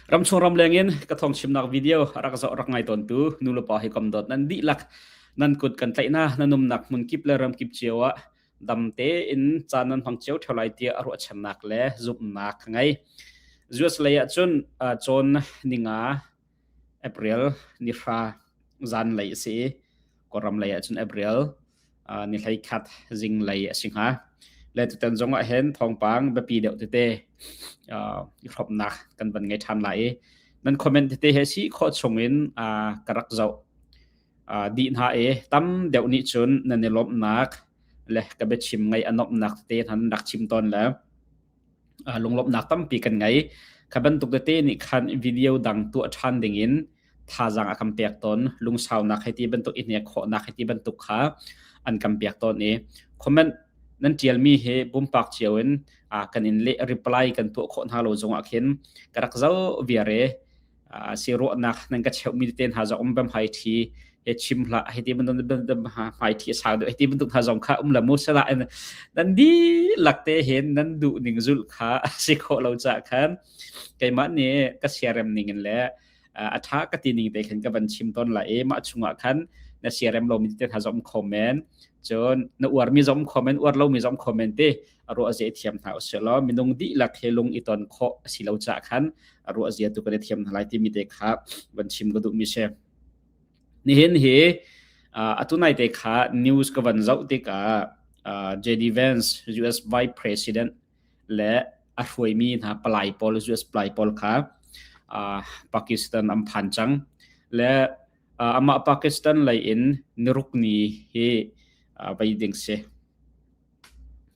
Ramchung ramleng in ka thawng chimnak video rak zoh rak ngai tawntu nulepa hi kom dawt nan dihlak nan kut kan tlaihna nan umnak hmun kip le ram kip cio ah dam tein caan nan hmang cio theo lai tiah ruahchannak le zumhnak ka ngei. US lei ah cun cawn ninga April ni hra zan lei a si i Kawlram lei ah cun April ni 11 zinglei a si hnga. Le tutan zong ah hin thawngpang biapi deuh tete i hrawmnak kan van ngei ṭhan lai i nan comment tete he si khawh chung in ka rak zoh dih hna i tam deuh nih cun nan i lawmhnak le ka biachim ngaih a nuamhnak tete nan rak chim tawn le lunglawmhnak tampi kan ngei. Kha bantuk tete nih khan video dang tuah ṭhan ding in thazaang a kan pek tawn. Lungsaunak hei ti bantuk i hnek khawhnak hei ti bantuk kha an kan pek tawn i comment nan ṭialmi hi pumpak cio in kan in leh reply kan tuah khawh hna lo zongah khin ka rak zoh viar i si ruahnak nan ka cheuhmi tete hna zong um bam hai thi he chim hlah hei ti bantuk hmai thi a sang deuh hei ti bantuk hna zong kha um la mu sala nan dihlak te hin nan duh ning zulh kha si khawh lo ca khan keimah nih ka siarem ning in le a tha ka ti ning te khan ka van chim ton la i mah chungah khan na siarem lomi te hna zong kho men cun na uarmi zong kho men uar lomi zong kho men te a ruah zia thiam hna usih law minung dihlak he lung i ton khawh a si lo ca khan a ruah zia tu kan i thiam hna lai timi te kha van chim ka duhmi si. Nihin hi atu nai te kha news ka van zoh tikah JD Vance US Vice President le a hruaimi hna palai pawl US palai pawl kha Pakistan an phan cang le amah Pakistan lei in niruk ni hi vai ding si.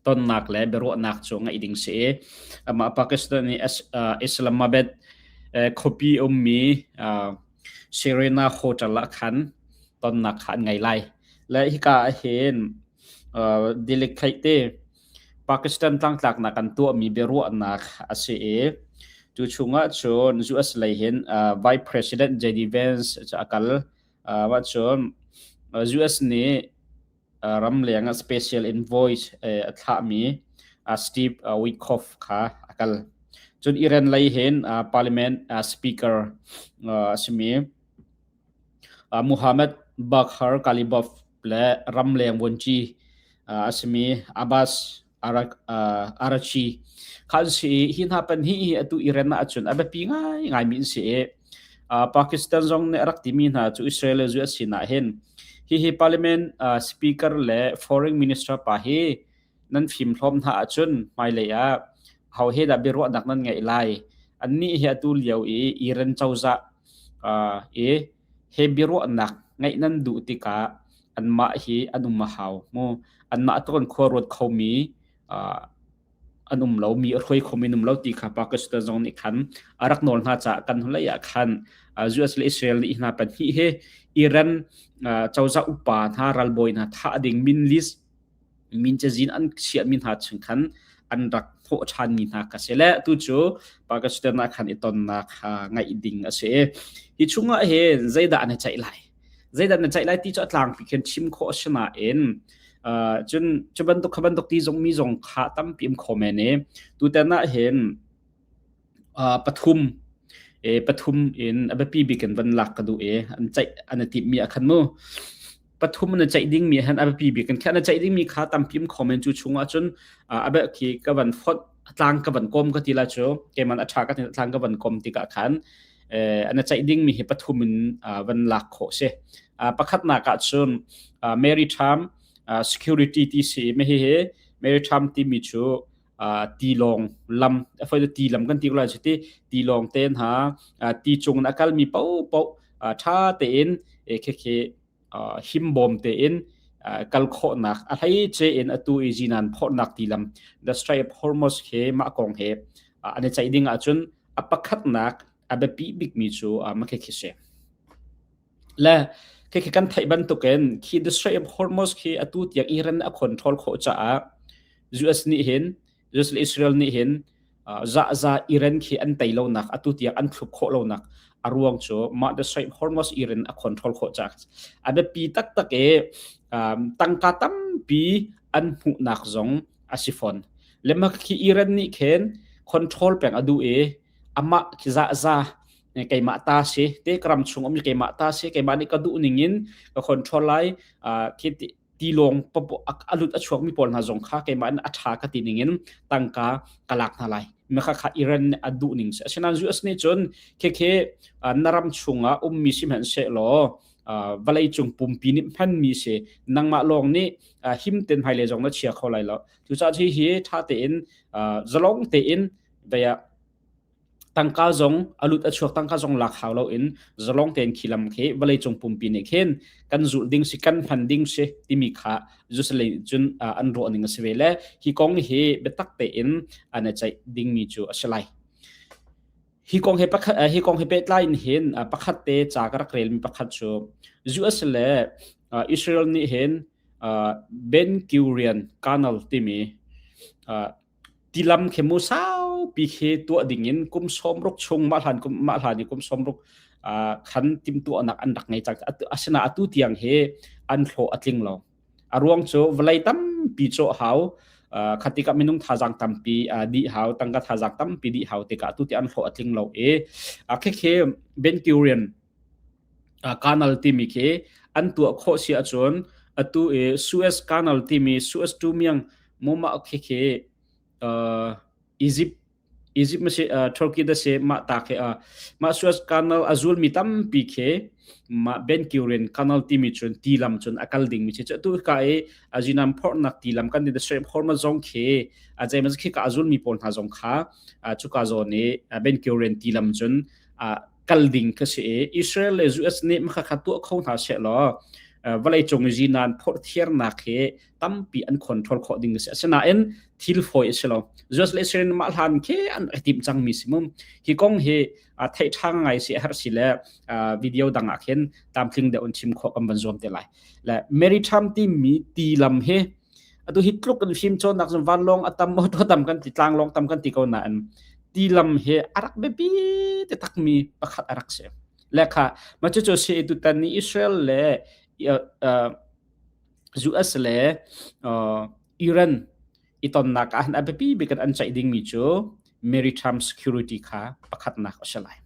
Tonnak le biaruahnak cu ngaih ding si i amah Pakistan i Islamabad khuapi ummi Serena Hotel ah khan tonnak kha an ngei lai. Le hika ah hin dilik theih te Pakistan tlangtlaknak an tuahmi biaruahnak a si i cu chungah cun US lei hin Vice President JD Vance cu a kal. Mah cun US nih ramleng ah special envoy a thlahmi Steve Witkoff kha a kal. Cun Iran lei hin parliament speaker a simi Muhammad Bakhar Kalibov le ramleng vuanci a simi Abbas Arachi kha an si i hi hna pahnih hi atu Iran ah cun a biapi ngaingaimi an si i Pakistan zong nih a rak timi hna cu Israel le US sinah hin hihi parliament speaker le foreign minister pa hi nan fimhlawm hna ahcun hmailei ah ho he dah biaruahnak nan ngeih lai annih hi atu lio i Iran cozah i he biaruahnak ngeih nan duh tikah anmah hi an um a hau mu anmah tawn khua ruat khomi an um lo mi a hruai khomi an um lo ti kha Pakistan zong nih khan a rak nawl hna caah kan hnulei ah khan US le Israel nih hna pahnih hi Iran cozah upa hna ralbawi hna thah ding min list min cazin an chiahmi hna chung khan an rak thawh ṭhanmi hna ka si le tu cu Pakistan ah khan i tonnak ngaih ding a si. Hi chungah hin zeidah an i ceih lai? Zeidah na ceih lai ti cu a tlangpi khin chim khawh a si nain cun cu bantuk kha bantuk ti zong mi zong kha tampi um kho men i tutan ah hin pathum e pathum in a biapi bik in van lak ka duh i an ceih an i timhmi ah khan mu pathum na ceih dingmi han a biapi bik in khan na ceih dingmi kha tampi um kho men cu chungah cun a bel khi ka van fot tlang ka van kom ka ti la cu keman a tha ka ti tlang ka van kom tikah khan an ceih dingmi hi pathum in van lak khawh si. Pakhatnak ah cun maritime security ti si mi hi maritime timi cu tilawng lam a foi ti lam kan ti ko lai cu ti tilawng te hna ti cung in a kalmi paohpaoh tha tein khi khi himbawm tein kal khawhnak a hleice in atu i zinan phorhnak tilam the Strait of Hormuz he mah kong he an i ceih ding ahcun a pakhatnak a biapi bikmi cu mah khi si. Le khi kan theih bantukin khi the Strait of Hormuz khi atu tiang Iran a control khawh caah US nih hin US le Israel nih hin zahza Iran khi an tei lonak atu tiang an thlup khawh lonak a ruang cu mah the Strait Hormuz Iran a control khawh caah a biapi taktak i tangka tampi an hmuhnak zong a si fawn. Le mah khi Iran nih khin control peng a duh i amah khi zahza Keimah ta si te ka ram chung um keimah ta si keimah nih ka duh ning in ka control lai. Khi tilawng a lut a chuakmi pawl hna zong kha keimah in a ṭha ka ti ning in tangka ka lak hna lai. Maka kha Iran nih a duh ning si. Asinain US nih cun khekhe na ram chungah ummi si hmanhsehlaw vawlei cung pumpi nih hmanmi si nangmah lawng nih him ten hmailei zong na chia kho lai lo. Cucaah hi hi ṭha tein zalong tein vei tangka zong a lut a chuak tangka zong lak hau loin zalong tein khi lam khi vawleicung pumpi nih khin kan zulh ding si kan hman ding si timi kha Jerusalem cun an ruah ning a si ve le hi kong hi biatak tein an i ceih dingmi cu a si lai. Hi kong he pakhat hi kong he pehtlai in hin pakhat te ca ka rak relmi pakhat cu US le Israel nih hin Ben Gurion Canal timi Tilam khi mu saupi khi tuah dingin kum 60 chung mah hlan kum mah hlan i kum 60 khan timhtuahnak an rak ngei cang. Asinain atu tiang hi an hlawh a tling lo. A ruang cu vawlei tampi cawh hau, khatikah minung thazaang tampi dih hau, tangka thazaang tampi dih hau tikah atu ti an hlawh a tling lo i khikhi Ben Gurion Canal timi khi an tuah khawh si ahcun atu i Suez Canal timi Suez Tumiang mumah khi khi Egypt Egypt ma si Turkey da si mah ta khi mah Suez Canal a zulmi tampi khi mah Ben Gurion Canal timi cun tilam cun a kal dingmi si cu atu ka i azinam phornak tilam kan ti da Strait Hormuz zong khi a zeimaw khi ka a zulmi pawl hna zong kha cuka zawn i Ben Gurion tilam cun kal ding ka si i Israel le US nih makhakha tuah kho hna seh law vawlei cung i zinan phorhthiarnak hi tampi an control khawh ding a si. Asinain thil fawi a si lo. US le Israel mah hlan khi an i timh cangmi si mum. Hi kong hi theih ṭha ngai si har si le video dang ah khin tlamtling deuh in chim khawh kan van zuam te lai. Le maritime timi ti lam hi atu hi tluk kan fim cawnnak cun vanlawng a tam motor tam kan ti tlanglawng tam kan ti ko nain tilam hi a rak biapi te takmi pakhat a rak si le kha ma cu cu si tutan ni Israel le US le Iran i tonnak ah a biapi bik an ceih dingmi cu maritime security kha pakhatnak a si lai.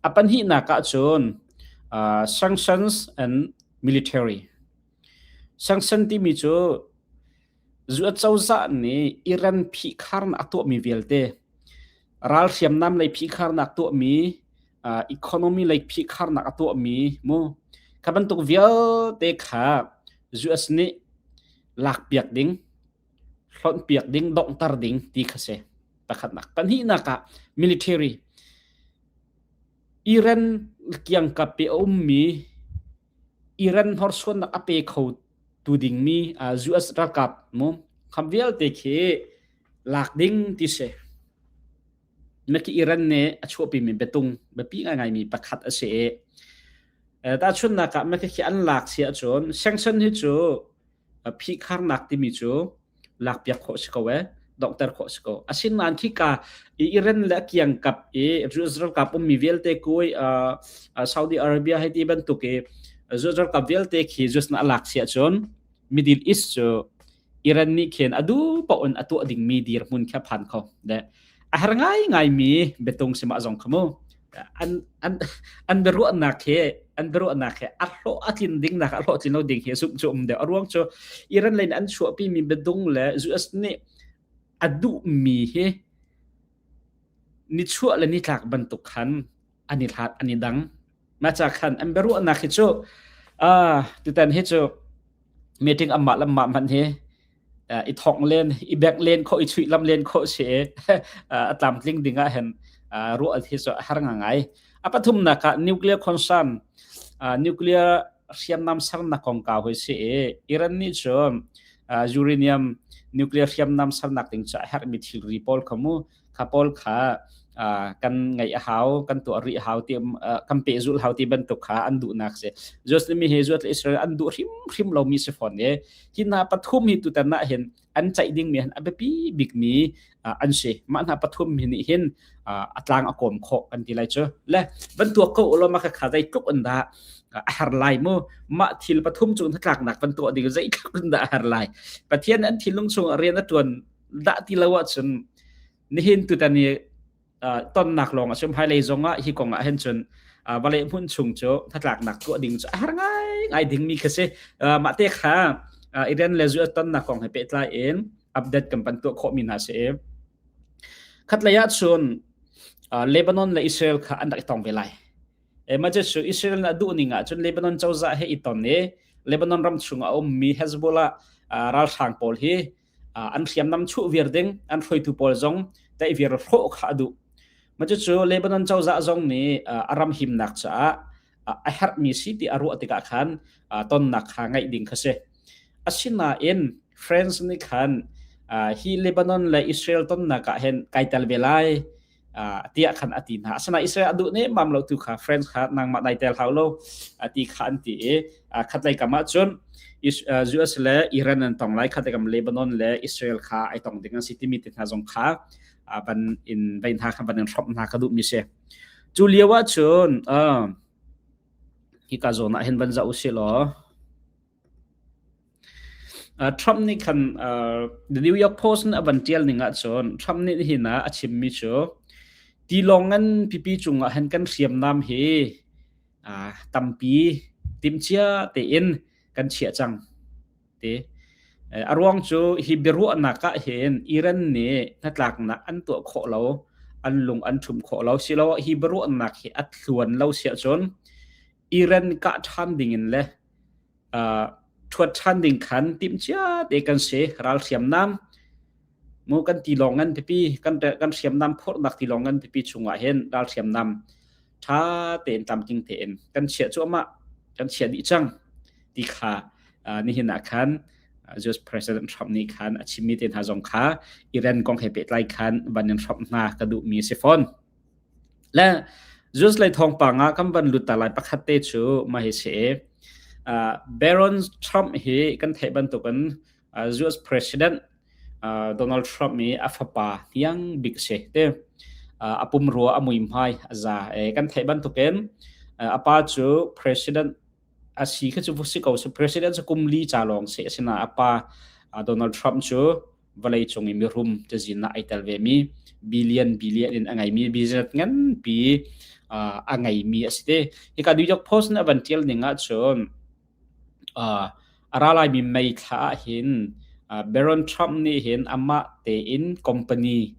A pahnihnak ah cun sanctions and military Sanction timi cu US cozah nih Iran phihkharnak a tuahmi vialte ral hriamnam lei phihkharnak tuahmi, economy lei phihkharnak a tuahmi mu kha bantuk vialte kha US nih lakpiak ding, hlonhpiak ding, donghter ding ti kha si. Pakhatnak. Pahnihnak ah military. Iran kiangkap i a ummi Iran hnorsuannak a pe kho tu dingmi US ralkap mu kham vialte khi lak ding ti si. Maki Iran nih a chuahpimi biatung biapi ngaingaimi pakhat a si i tahchunhnak ah maki khi an lak si ahcun sanction hi cu phihkharnak timi cu lakpiak khawh si ko ee donghter khawh si ko asinain khika i Iran le a kiangkap i US ralkap ummi vialte kui Saudi Arabia hei ti bantuk i US ralkap vialte khi US na lak si ahcun Middle East cu Iran nih khin a duh paoh in a tuah dingmi dirhmun khi a phan kho de a har ngaingaimi biatung si mah zong kha mu an an an biaruahnak he an biaruahnak he a hlawh a tlin ding nak a hlawh tlin lo ding hi zumh cu um deuh a ruang cu Iran lei an chuahpi mi biadung le US nih a duhmi hi nichuah le nitlak bantuk khan an i hlat an i dang mah ca khan an biaruahnak hi cu ah tutan hi cu meeting amah lamah hmanh hi i thong len i bek len khawh i chuih lam len khawh si a tlamtling ding ah hin ruah hi cu a har ngai a pathumnak ah nuclear concern nuclear hriamnam sernak kongkau hoi si i Iran nih cun uranium nuclear hriamnam sernak ding cu a herhmi thilri pawl kha mu kha pawl kha kan ngaih a hau kan tuah rih hau ti kan pehzulh hau ti bantuk kha an duhnak si Jerusalem hi Israel Israel an duh hrimhrim lomi si fawn i hi hna pathum hi tutan ah hin an ceih dingmi han a biapi bikmi an si mah hna pathum hi nih hin a tlang a kawm khawh kan ti lai cu le van tuak ko ulaw mah kha zeitluk in dah a har lai mu mah thil pathum cung hnatlaknak van tuah ding zeitluk in dah a har lai Pathian an thinlung chung rian a tuan dah ti lo ahcun nihin tutan i. tonnak lawng a si. Hmailei zong ah hi kong ah hin cun vawlei hmun chung cu hnatlaknak tuah ding cu a har ngaingai dingmi kha si. Mah te kha Iran le US tonnak kong he pehtlai in update kan pan tuah khawhmi hna si. Khatlei ah cun Lebanon le Israel kha an rak i tong ve lai. Mah cu Israel nih a duh ning ahcun Lebanon cozah he i ton i Lebanon ram chung a ummi Hezbollah ralhrang pawl hi an hriamnam chuh viar ding, an hruaitu pawl zong tlaih viar hrawh kha a duh. Mah cucu Lebanon cozah zong nih a ram himnak caah a herhmi si ti a ruah tikah khan tonnak kha ngaih ding kha si. Asinain France nih khan hi Lebanon le Israel tonnak ah hin kai tel ve lai tiah khan a ti hna. Asinain Israel a duh nemmam lo tu kha France kha nangmah nai tel hau lo ti kha an ti i khatlei kam ah cun US le Iran an tong lai khatlei kam Lebanon le Israel kha ai tong ding an si timi te hna zong kha ban in vein hna kha ban in hrawmh hna ka duh mi si. Cu lio ah cun hika zawn ah hin van zoh usih law Trump nih khan The New York Post nih a van ṭial ning ahcun Trump nih nihin ah a chimmi cu tilawng ngan pipi cungah hin kan hriamnam hi tampi timhcia tein kan chiah cang ti. A ruang cu hi biaruahnak ah hin Iran nih hnatlaknak an tuah khawh lo, an lung an ṭhum khawh lo, siloah hi biaruahnak hi a thluan lo siah cun Iran kah ṭhan dingin le ṭhuat ṭhan ding khan timhcia te kan si. Ral hriamnam mu kan tilawng ngan pipi kan kan hriamnam phorhnak tilawng ngan pipi chungah hin ral hriamnam ṭha tein tlamtling tein kan chiah cuahmah kan chiah dih cang ti kha nihin ah khan US President Trump nih khan a chimmi te hna zong kha Iran kong he pehtlai khan van in hrawmh hna ka duhmi a si fawn. Le Zeus lei thawngpang ah kan van lut ta lai pakhat te cu mah hi si. Baron Trump hi kan theih bantukin US President Donald Trump i a fapa hniang bik si te. A pumrua a muihmai a za. Kan theih bantukin a pa cu President a si kha cu si ko si President cu kum li ca lawng si asinain a pa Donald Trump cu vawleicung i mirum cazin ah ai tel vemi billion billion in a ngeimi business nganpi a ngeimi a si te. Hika New York Post nih a van tial ning ahcun a ra laimi May thla ah hin Baron Trump nih hin amah tein company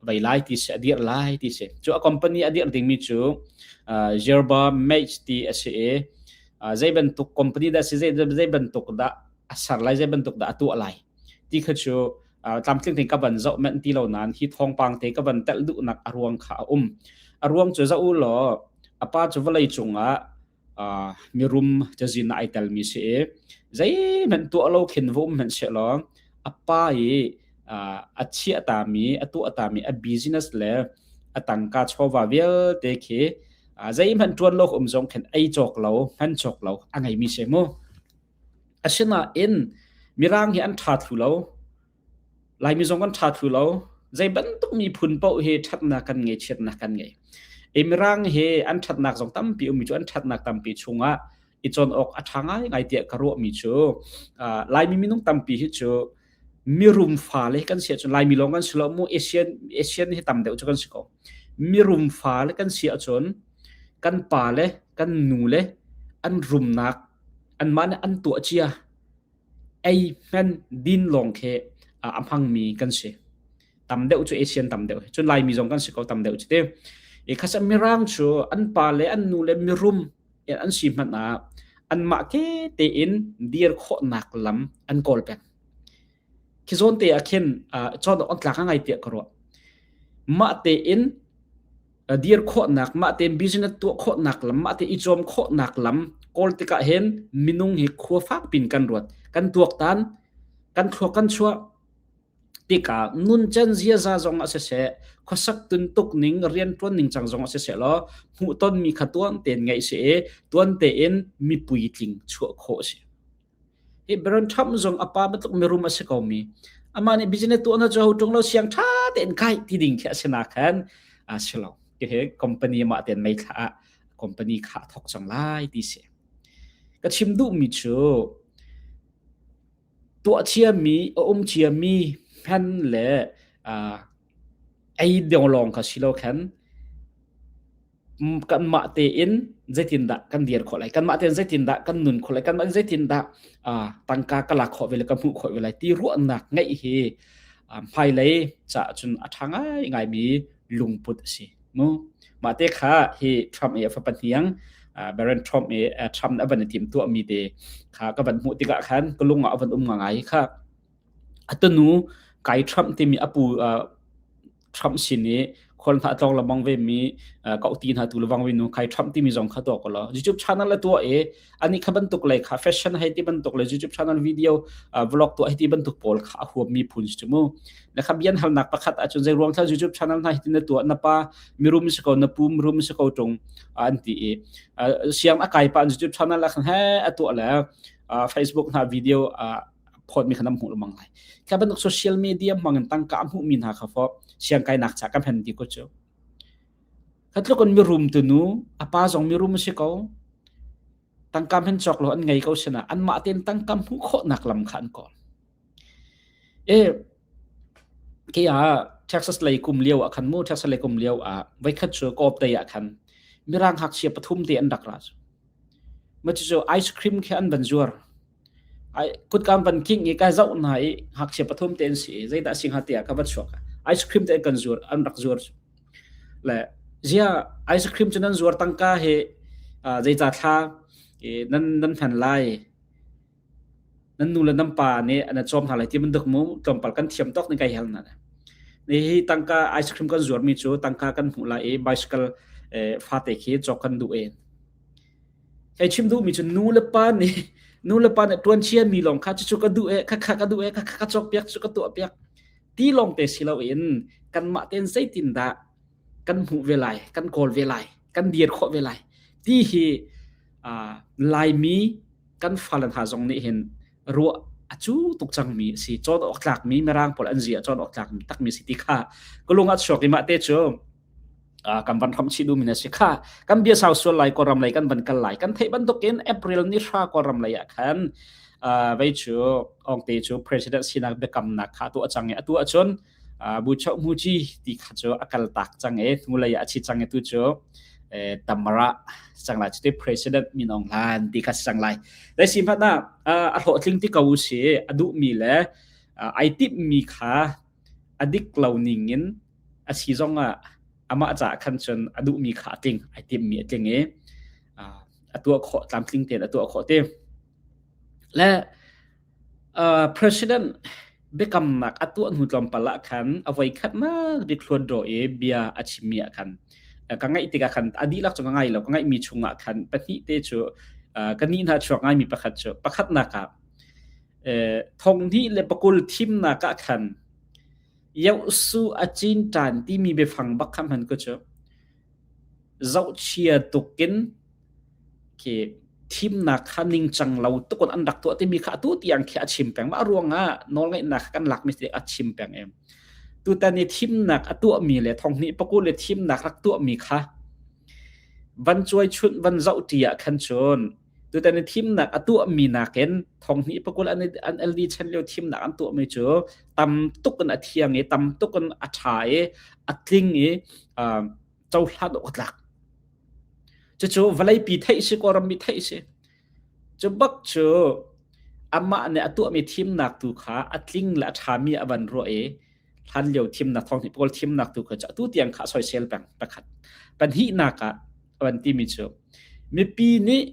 vei lai ti si a dirh lai ti si. Cu a company a dirh dingmi cu Yerba Mate ti a si i zei bantuk company dah si zei bantuk dah a ser lai zei bantuk dah a tuah lai ti kha cu tlamtling tein ka van zoh manh ti lo nain hi thawngpang te ka van telh duhnak a ruang kha a um. A ruang cu zoh u law a pa cu vawlei cungah mirum cazin ah ai telmi si i zeihmanh tuah lo khin va um hmanh sehlaw a pa i a chiah tami a tuah tami a business le a tangka chawva vialte khi zeihmanh ṭuan lo um zong khin ei cawk lo hman cawk lo a ngeimi si mu. Asinain Mirang hi an ṭha thlu lo. Laimi zong kan ṭha thlu lo. Zei bantuk miphun paoh hi ṭhatnak kan ngei, chiatnak kan ngei. I Mirang hi an ṭhatnak zong tampi ummi cu an ṭhatnak tampi chungah i cawn awk a ṭha ngaingai tiah ka ruahmi cu Laimi minung tampi hi cu mirum fale kan si ahcun Laimi lawng kan si lo mu Asian Asian hi tam deuh cu kan si ko. Mirum fale kan si ahcun kan pa le kan nu le an rumnak anmah nih an tuah cia ei hmen din lawng khi a hmangmi kan si tam deuh cu Asian tam deuh cun Laimi zong kan si ko tam deuh cu ti i khasa mirang cu an pa le an nu le mirum an si hmanh ah anmah ke tein dir khawhnak lam an kawl peng Khi zawn te ah khin cawn awk an tlak ngai tiah ka ruah. Mah tein dir khawhnak, mah tein business tuah khawhnak lam, mah te i cawm khawhnak lam kawl tikah hin minung hi khua fak pin kan ruat. Kan tuaktan, kan thluak kan chuah tikah nuncen ziaza zong ah siseh, khuasak tuntuk ning, rianṭuan ning cang zong ah siseh law hmuhtonmi kha tuan tein ngeih si i tuan tein mi puitling chuah khawh a si. Hi Baron Trump zong a pa bantuk mirum a si ko mi. Amah nih business tuah na cu ho ṭung lo siang ṭha tein kai ti ding khi a si na khan a si lo. Hi company mah tein mei thla ah company kha a thok cang lai ti si. Ka chim duhmi cu tuah ciami, a um ciami hman le uh, Ei deuh lawng kha si lo khan kanmah tein zeitindah kan dir khawh lai, kanmah tein zeitindah kan nun khawh lai, kanmah zeitindah tangka ka lak khawh ve le ka hmuh khawh ve lai ti ruahnak ngeih hi hmailei caah cun a ṭha ngaingaimi lungput a si. Mu mah te kha hi Trump i a fapa hniang Baron Trump i Trump a van i timh tuahmi te kha ka van hmuh tikah khan ka lung ah a van um ngai kha. A tunu Kai Trump timi a pu Trump sin i khual hna tlawng lengmang ve mi ka uti hna tu lewang ve nu Kai Trump timi zong kha tuah ko law YouTube channel la tuah i ani kha bantuk lei kha fashion hei ti bantuk le YouTube channel video vlog tuah hei ti bantuk pawl kha a huam mi phun si mu na kha bian halnak pakhat ahcun zei ruang thla YouTube channel hna hitin na tuah na pa mirum si ko na pu mirum si ko tung an ti i siang a kai pa YouTube channel la khan he a tuah le Facebook hna video phawt mi kha nam hmuh lengmang lai kha bantuk social media hmang in tangka a hmuh mi hna kha fo siang kai nak cha kan hen ti ko chu kha tluk in mirum tu nu a pa zong mirum si ko tangka hen chok lo an ngei ko sina an mah ten tangka hmuh khawh nak lam kha an kawl e ke a Texas lei kum lio ah khan mu Texas lei kum lio ah voikhat chu kop te ah khan mirang hak sia pathum te an rak ra chu ma chu ice cream khi an van zuar Kutka van kingh i ka zoh hna i ngakchia pathum te an si i zeidah a si hnga tiah ka va chuak. Ice cream te kan zuar, an rak zuar. Le zia ice cream cu nan zuar tangka hi zeica thla nan nan hman lai. Nan nu le nan pa nih an cawm hna lai ti bantuk mu tlawmpal kan thiam tawk ning kai hal hna. Ni hi tangka ice cream kan zuar mi cu tangka kan hmuh lai i bicycle fate khi cawk kan duh en. Hei chim duhmi cu nu le pa nih nu le pa nih ṭuan ciami lawng kha cucu ka duh e khakha ka duh e khakha ka cawkpiak cu ka tuahpiak ti lawng te si loin kanmah tein zeitindah kan hmuh ve lai kan kawl ve lai kan dir khawh ve lai ti hi uh, Laimi kan fale hna zong nih hin ruah a cu tuk cangmi a si cawn awk tlakmi mirang pawl an zia cawn awk tlak takmi si ti kha ka lung a chuak i mah te cu kan van hram chih duhmi na si kha kan bia sau sual lai kawlram lei kan van kal lai kan theih bantukin April ni hra kawlram lei ah khan vei cu ongte cu president sinak biakamnak kha tu a cang i atu ahcun bu chau mu chi ti kha cu a kal tak cang i hnulei ah a chi cang i tu cu tamara cang lai cuti president min ong hlan ti kha si cang lai dai si hmanh ah a hlawhtling ti ko si a duhmi le ai timhmi kha a dik lo ning in a si zong ah amah caah khan cun a duhmi kha a tling ai timmi a tling i a tuah khawh tlamtling tein a tuah khawh te le president biakamnak a tuah hnu tlawmpal ah khan a voi khatnak bik hluan ro i bia a chimmi ah khan ka ngaih tikah khan a dihlak cu ka ngai lo ka ngaihmi chungah khan pahnih te cu ka nih hna chuak ngaimi pakhat cu pakhatnak ah thong hnih le pakul thimnak ah khan Yohsu a cin ṭan timi biafang bak kha hman ku cu zohchia tukin khi thimnak kha ningcang lo tukun an rak tuah timi kha atu tiang khi a chim peng. Mah ruangah nawlngeihnak kha kan lakmi a chim peng em. Tutan i thimnak a tuahmi le thonghnih pakul le thimnak rak tuahmi kha van cuai chunh van zoh ṭi ah khan cun Tutan i thimnak a tuahmi nakin thonghnih pakul an, an LD chan lio thimnak an tuahmi cu tam tuk in a thiang i tam tuk in a ṭha i a tling i uh, cohlan awk a tlak. Cucu vawleipi theih si Kawlram mi theih si. Cu bak cu amah nih a tuahmi thimnak tu kha a tling le a ṭhami a van ruah i hlan lio thimnak thonghnih pawl thimnak tu kha cu atu tiang kha a soisel peng pakhat. Pahnihnak ah a van timi cu mipi nih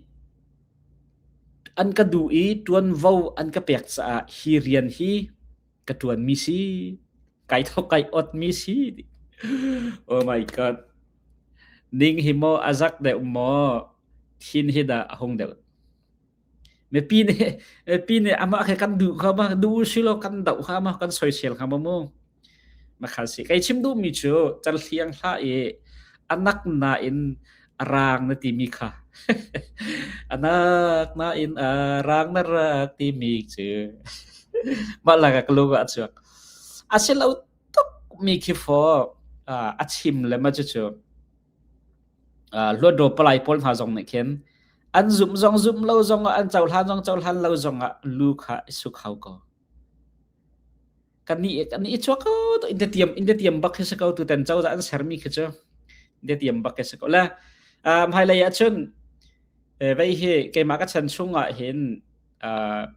an ka duh i ṭuanvo an ka pek caah hi rian hi ka ṭuanmi si kai thok kai otmi si oh my god ning hi maw a zak deuh maw thin hi dah a hung deuh mipi nih mipi nih amah kha kan duh kha ma duh si lo kan doh kha ma kan soisel kha ma mu Makhal si. Kei chim duhmi cu calhliang hlah i anak nain a raang na timi kha. Anak nain a raang na rak timi cu mah lak ah ka lung ah a chuak. A si lo tukmi khi faw a chim le ma cucu Hluatdaw palai pawl hna zong nih khin an zumh zong zumh lo zong ah an cohlan zong cohlan lo zong ah lu kha i suk hau ko. Kan nih kan i chuak ko to in tiam in tiam bak khi si ko tu tan cozah an sermi khi cu in tiam bak khi si ko le hmailei ah cun vei hi keimah ka chan chung ah hin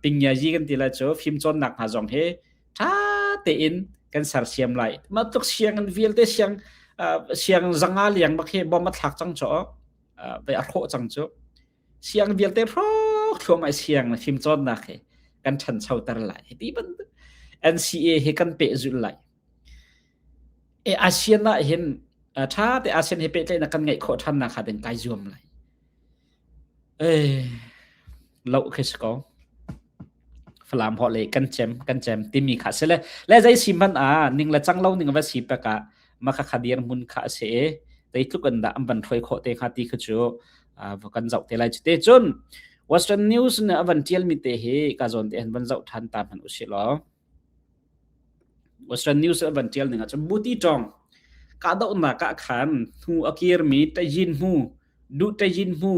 pingyazi kan ti lai cu fimcawnnak hna zong hi ṭha tein kan sersiam lai mah tluk sianginn vialte siang siang zanga liang bak hi bom a thlak cang cu vei a hrawh cang cu siang vialte hrawk thluahmah siang le fimcawnnak hi kan ṭhanchoter lai hi ti bantuk NCA hi kan pehzulh lai e ASEAN ah hin ṭha te ASEAN he pehtlaihnak kan ngeih khawh ṭhannak kha den kai zuam lai eh loh khi si ko Falam ho le kan cem kan cem timi kha si le le zei si hmanh ah ning le cang lo ning va si pek ah maka kha dir mun kha se zeitluk in dah an van hruai khawh te kha ti kha cu kan zoh te lai cu te cun Western News nih a van tial mi te hi ka zawn te han van zoh than ta hman usih law Western News a van tial ning ah cun buti tong kahdohnak ah khan hnu a kir mi tayin hmu duh tayin hmu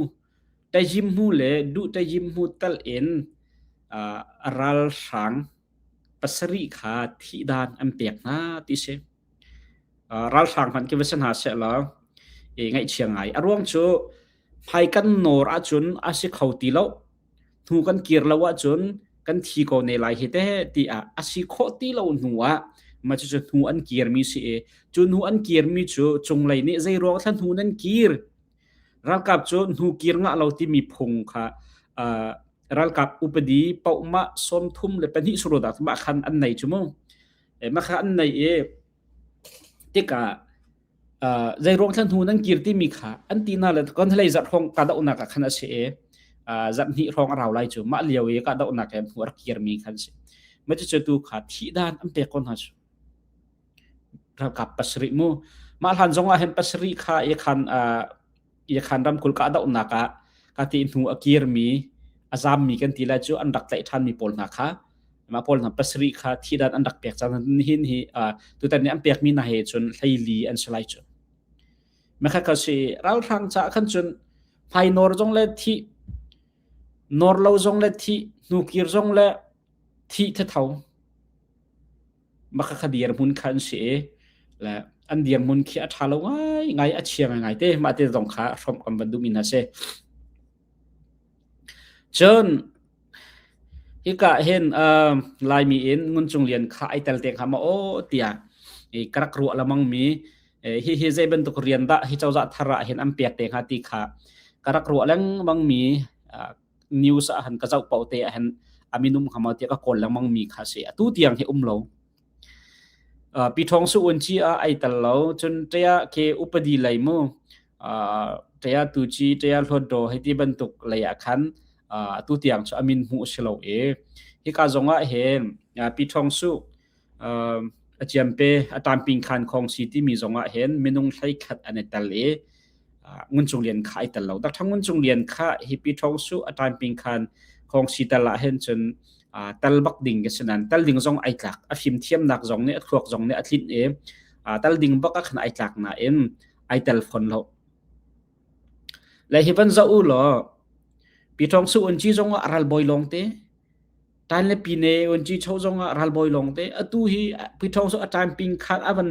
tayim hmu le duh tayim hmu tal in ralhrang pasarih kha thihdan an pek hna ti si. Ralhrang hmanh khi va si hna sehlaw i ngaihchia ngai. A ruang cu hmai kan nawr ahcun a si kho ti lo. Hnu kan kir lo ahcun kan thi ko ne lai hi teh tiah a si khawh ti lo hnu ah mah cucu hnu an kirmi si i cu hnu an kirmi cu cunglei nih zei ruang thla hnu nan kir ralkap cu hnu kir ngah lo timi phung kha ralkap upadi paohmah 32 surudah mah khan an nei cu mu mah kha an nei i tikah zeiruang thlan hnu nan kir timi kha an ti na le kon hlei zarh hrawng kahdohnak ah khan a si i zarh hnih hrawng a rau lai cu mah lio i kahdohnak he hnu a rak kirmi khan si ma cu tu kha thih dan an pek ko hna cu ralkap pasarih mu mah hlan zong ah hin pasarih kha i khan Yakhan ramkulh kahdohnak ah ka ti hnu a kirmi a zammi kan ti lai cu an rak tlaih ṭhanmi pawl hna kha mah pawl hna pasarih kha thidan an rak pek cang nihin hi tutan nih an pekmi hna he cun hleili an si lai cu makha ka si ralhrang ca khan cun hmai nawr zong le thi nawr lo zong le thi hnu kir zong le thi thatho Mah kha dirhmun kha an si i le an dirhmun khi a ṭha lo ngaingai, a chia ngaingai te. Mah te zong kha hrawmh kan van duhmi hna si. Cun hika hin uh, Laimi in Ngun Cung Lian kha ai tel te kha ma aw tiah i ka rak ruah lamang mi hi hi zei bantuk rian dah hi cozah thar ah hin an pek te hnga ti kha ka rak ruah lengmang mi news ah han ka zoh paoh te ah hin a minum kha ma tiah ka kawl lengmang mi kha si atu tiang hi um lo pi thong su un chi a ai tal lo cun ṭia ke upadi lei mu ṭia tu chi ṭia hlot do hei ti bantuk lei ah khan atu tiang chu amin hmu si lo e hika zong ah hin pi thong su a ciampe a tamping khan khong si timi zong ah hin minung hlei khat an i tel i Ngun Cung Lian kha ai tel lo. Dr. Ngun Cung Lian kha hi pi ṭhawng su a tamping khan khong si tel ah hin cun tal bak ding ka sinan tal ding zong ai tlak a fim thiamnak zong nih a thluak zong nih a tlinh i tal ding bak ah khan ai tlak nain ai tel fawn lo. Le hi van zoh u law pi ṭhawng su un ci zong ah ralbawi lawng te tan le pine un ci cho zong ah ralbawi lawng te atu hi pi ṭhawng su a tamping khan a van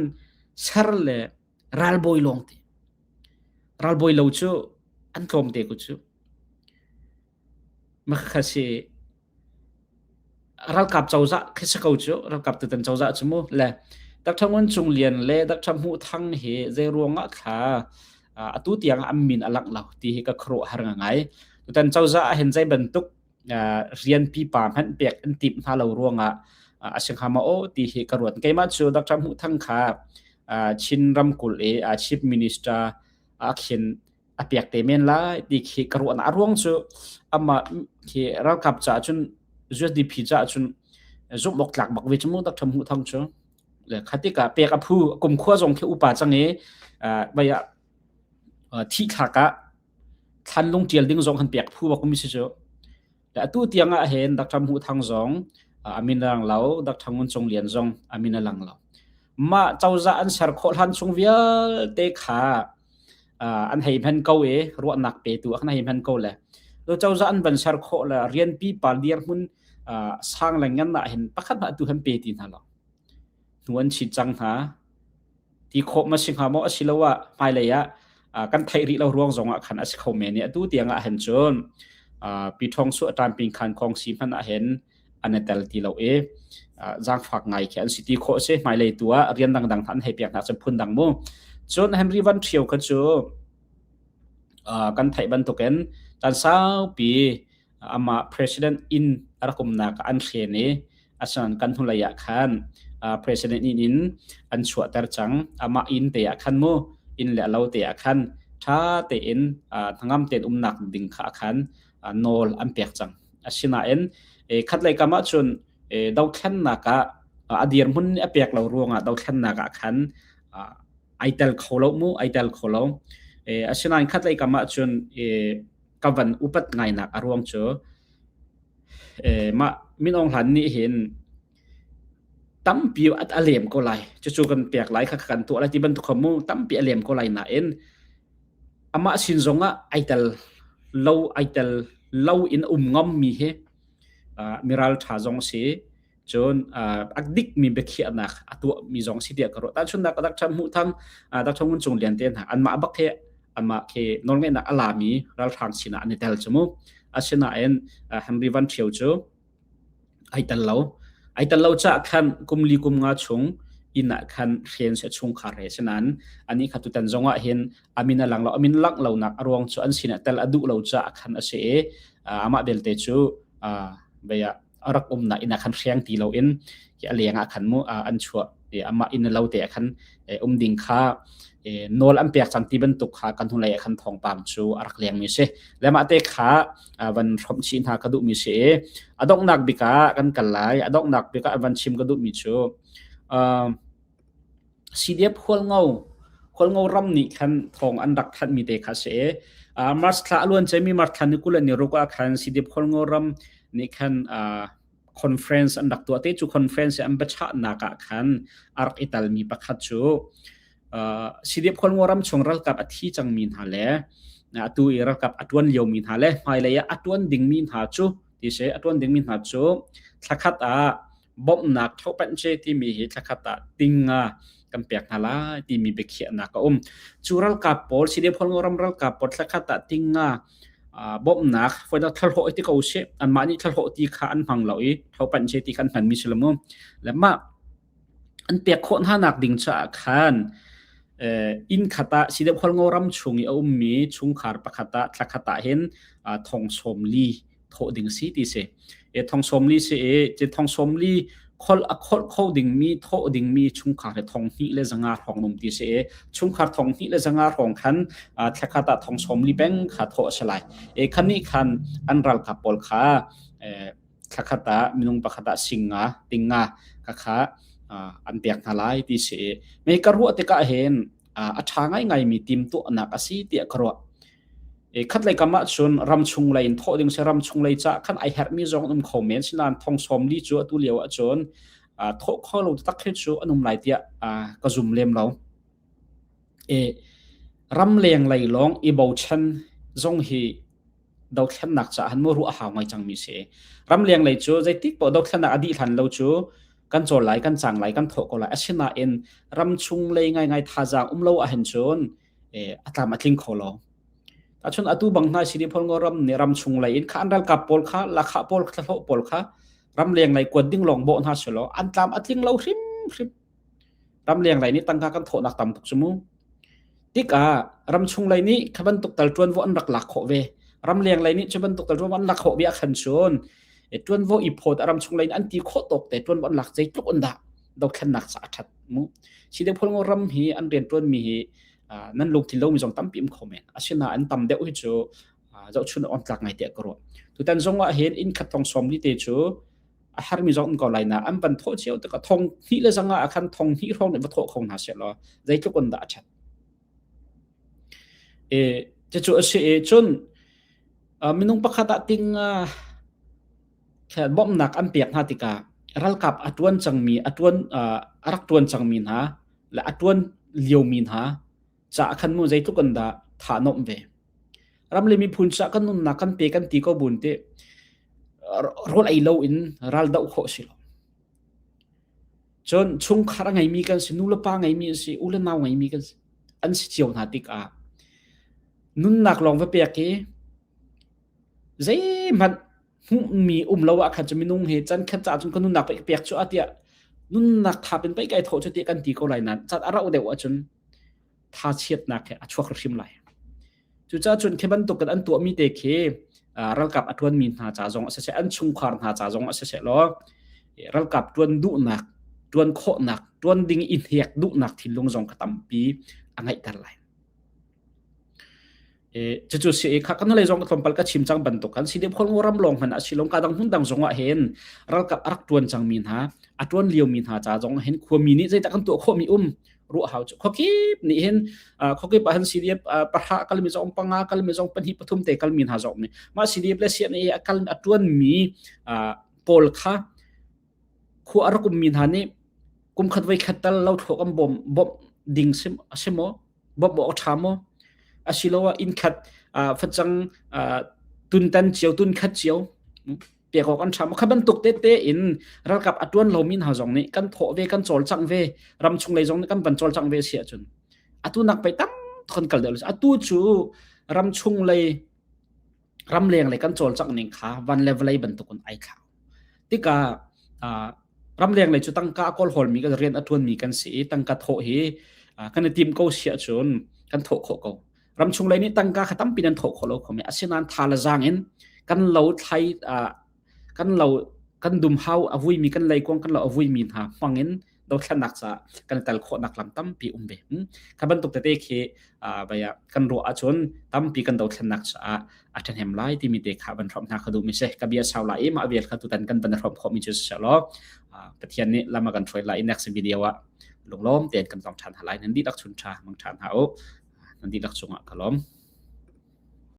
ser le ralbawi lawng te ralbawi lo cu an tlawm te ku cu makha si ralkap cozah khi si ko cu ralkap tutan cozah cu mu le Dr. Ngun Cung Lian le Dr. Hmuh Thang hi zei ruangah thla atu tiang an min a langh lo ti hi ka khuaruah har ngai tutan cozah ah hin zei bantuk rian pipa hmanh pek an timh hna lo ruangah a si hnga ma aw ti hi ka ruat. Keimah cu Dr. Hmuh Thang kha Chin ramkulh i Chief Minister a khin a pek te men lai ti khi ka ruahnak a ruang cu amah khi ralkap caah cun USDP caah cun zumh awk tlak bak ve cu mu Dr. Hmuh Thang cu le khatika pek a phu kumkhua zong khi upa cang i vai ah thih thlak ah thlanlung ṭial ding zong han pek phu bak mi si cu. Le atu tiang ah hin Dr. Hmuh Thang zong a min a lang lo, Dr. Ngun Cung Lian zong a min a lang lo. Mah cozah an ser khawh hlan chung vialte kha an hei hman ko i ruahnak petu an hei hman ko le cozah an van ser khawh le rian pipa dirhmun sang le ngan ah hin pakhat hmah tu han pe ti hna lo. Hnu an chin cang hna. Ti khawh ma si hnga maw asiloah hmailei ah kan theih rih lo ruang zong ah khan a si kho men i atu tiang ah hin cun Pi Thawng Su a ṭamping khan khong si hmanh ah hin an i tel ti lo i zaangfak ngai khi an si ti khawh a si. Hmailei tu ah rian dangdang an hei pek hna cun phun dang mu. Cun Henry Van Ṭhio kha cu kan theih bantukin caan saupi amah president inn a rak umnak an hren i asinain kan hnulei ah khan president inn in an chuahter cang. Amah inn te ah khan mu inn le a lo te ah khan ṭha tein hnangam tein umnak ding kha khan nawl an pek cang. Asinain khatlei kam ahcun dothlennak ah a dirhmun a pek lo ruangah dothlennak ah khan ai tel kho lo mu ai tel kho lo. Asinain khatlei kam ahcun ka van upat ngainak a ruang cu mah Min Aung Hlaing nih hin tampi a lem ko lai. Cucu kan pek lai kha kan tuah lai ti bantuk kha mu tampi a lem ko lai nain amah sin zong ah ai tel lo ai tel lo in um ngam mi hi miral ṭha zong si. Cun a dikmi biakhiahnak a tuahmi zong si tiah ka ruah. Tahchunhnak Dr. Hmuh Thang, Dr. Ngun Cung Lian te hna anmah bak he anmah khi nawlngeihnak a lami ralhrang sinah an i tel cu mu. Asinain Henry Van Ṭhio cu ai tel lo. Ai tel lo caah khan kum li kum nga chung inn ah khan hren se chungkhar he sinain ani kha tutan zong ah hin amin a lang lo amin langh lonak a ruang cu an sinah tel a duh lo caah khan a si i amah belte cu vei ah a rak umnak inn ah khan hreng ti loin a leng ah khan mu an chuah i amah inn lo te ah khan um ding kha nawl an pek cang ti bantuk kha kan hnulei ah khan thawngpang cu a rak leng mi si le mah te kha van hrawmh chih hna ka duh mi si i a donghnak bik ah kan kal lai a donghnak bik ah van chim ka duh mi cu CDF Hualngo Hualngo ram nih khan thawng an rak thanh mi te kha si i March thla a luan cemi March thla ni 20 le ni ruk ah khan CDF Hualngo ram nih khan conference an rak tuah te cu conference an biachahnak ah khan a rak i talmi pakhat cu CDF Hualngo ram chung ralkap a thi cangmi hna le atu i ralkap a tuan liomi hna le hmailei ah a tuan dingmi hna cu ti si a tuan dingmi hna cu thlakhat ah bawmhnak ṭhohpanh ce timi hi thlakhat ah tinga kan pek hna lai timi biakhiahnak a um. Cu ralkap pawl CDF ram ralkap pawl thlakhat ah tinga bawmhnak foinak thlahlawh ti ko sih anmah nih thlahlawh ti kha an hmang lo i ṭhohpanh ce ti kha an hmanmi si lo mu. Le mah an pek khawh hna nak ding caah khan inn khat ah CDF ram chung i a ummi chungkhar pakhat ah thlakhat ah hin thong sawm li thawh ding si ti si. E thong 40 si e ci thong 40 khol a khol kho dingmi thawh dingmi chungkhar he thong hnih le zanga hrawng num ti si e chungkhar thong hnih le zanga hrawng khan thlakhat ah thong 40 peng kha thawh a si lai. E khan nih khan an ralkap pawl kha thlakhat ah minung pakhat ah singa tinga kha kha an pek hna lai ti si e. Me ka ruah tikah hin a ṭha ngaingaimi timtuahnak a si tiah ka ruah. Khatlei kam ahcun ramchung lei in thawh ding si ramchung lei caah khan ai herhmi zong an um kho men sinain thong 40 cu atu lio ahcun thawh kho lo taktak hi cu an um lai tiah ka zum lem lo. Ramleng lei lawng i bochan zong hi dothlennak caah han mu ruah a hau ngai cangmi si. Ramleng lei cu zeitik poah dothlennak a dih hlan lo cu kan cawl lai, kan cang lai, kan thawh ko lai. Asinain ramchung lei ngaingai thazaang um lo ahhin cun a tlam a tling kho lo. Ahcun atu bang hna CD Pholngo ram nih ram chung lei in kha an ralkap pawl kha lakha pawl thlahlawh pawl kha ramleng lei kuat ding lawng bawh hna selaw an tlam a tling lo hrimhrim. Ramleng lei nih tangka kan thawhnak tam tuk cu mu. Tikah ramchung lei nih kha bantuk tal ṭuanvo an rak lak khawh ve. Ramleng lei nih cu bantuk tal ṭuanvo an lak khawh ve ah khan cun ṭuanvo i phawt ramchung lei nih an ti khawh tawk te ṭuanvo an lak zeitluk in dah dothlennak ca a ṭhat mu. Sidepholngo ram hi an rianṭuanmi hi nan lungthin lomi zong tampi um kho men. Asinain tam deuh hi cu zohchun awk tlak ngai tiah ka ruah. Tutan zong ah hin inn khat thong 40 te cu a harmi zong um ko lai na an van thawh cio tikah thong hnih le zanga ah khan thong hnih hrawng nih va thawh kho hna seh law zeitluk in dah a ṭhat. E, cucu a si i cun minung pakhat ah ting bawmhnak an pek hna tikah ralkap a ṭuan cangmi a ṭuan a rak ṭuan cangmi hna le a ṭuan liomi hna caah khan mu zeitluk in dah tha nomh ve. Ram le miphun caah kan nunnak kan pe kan ti ko bun ti rawl ei lo in ral doh khawh si lo. Cun chungkhar a ngeimi kan si, nu le pa ngeimi an si, u le nau ngeimi kan si, an si cio hna tikah nunnak lawng va pek hi zeihmanh hmuhmi um lo ah khan cu minung he chan khat caah cun ka nunnak pei ka pek cu a tiah nunnak thap in pei kai thawh cu tiah kan ti ko lai nain cat a rauh deuh ahcun thachiatnak he a chuak hrim lai. Cucaah cun khi bantuk in an tuahmi te khi ralkap a ṭuanmi hna ca zong a siseh, an chungkhar hna ca zong a siseh law ralkap ṭuan duhnak, ṭuan khawhnak, ṭuan ding i hnek duhnak thinlung zong kha tampi a ngeihter lai. Cucu si i kha kan lei zong tlawmpal ka chim cang bantuk kan si deuh ram lawng hmanh a si lo ka dang hmun dang zong ah hin ralkap a rak ṭuan cangmi hna a ṭuan liomi hna ca zong hin khuami nih zeidah kan tuah khawhmi um ruah hau cu khuakip nih hin khuakip ah hin CDF pahra kalmi zong panga kalmi zong pahnih pathum te kalmi hna zong nih mah CDF le CNA a kal a tuanmi pawl kha khua a rak ummi hna nih kum khat voi khat tal lo thlawh kan bawm bawmh ding sim a maw bawmh awk ṭha maw asiloah inn khat facang tuntan cio tun khat cio pek awk an ṭha maw kha bantuk tete in ralkap a ṭuan lomi hna zong nih kan thawh ve kan cawlcangh ve ramchung lei zong nih kan van cawlcangh ve si ahcun atu nak pei tam kan kal deuh atu cu ramchung lei ramleng lei kan cawlcangh ning kha van le vawlei bantuk in ai thlau tikah ramleng lei cu tangka a kawl hawlmi kan rian a ṭuanmi kan si i tangka thawh hi kan i tim ko si ahcun kan thawh khawh ko ramchung lei nih tangka kha tampi nan thawh khawh lo khomi asinain tha le zaang in kan lo thlai kan lo kan dum hau a vuimi kan leikuang kan lo a vuimi hna hmang in dothlennak ca kan tel khawhnak lam tampi um ve kha bantuk tete khi baya kan ruah ahcun tampi kan dothlennak caah a ṭhahnem lai timi te kha van hrawm hna kha duhmi si ka bia sau lai i mah vial kha tutan kan van hrawm khawhmi cu si law Pathian nih lam a kan hruai lai next video ah lunglawm tein kan tong ṭhan hna lai nan dihlak chun ṭha mang ṭhan hna u nan dihlak cungah ka lawm.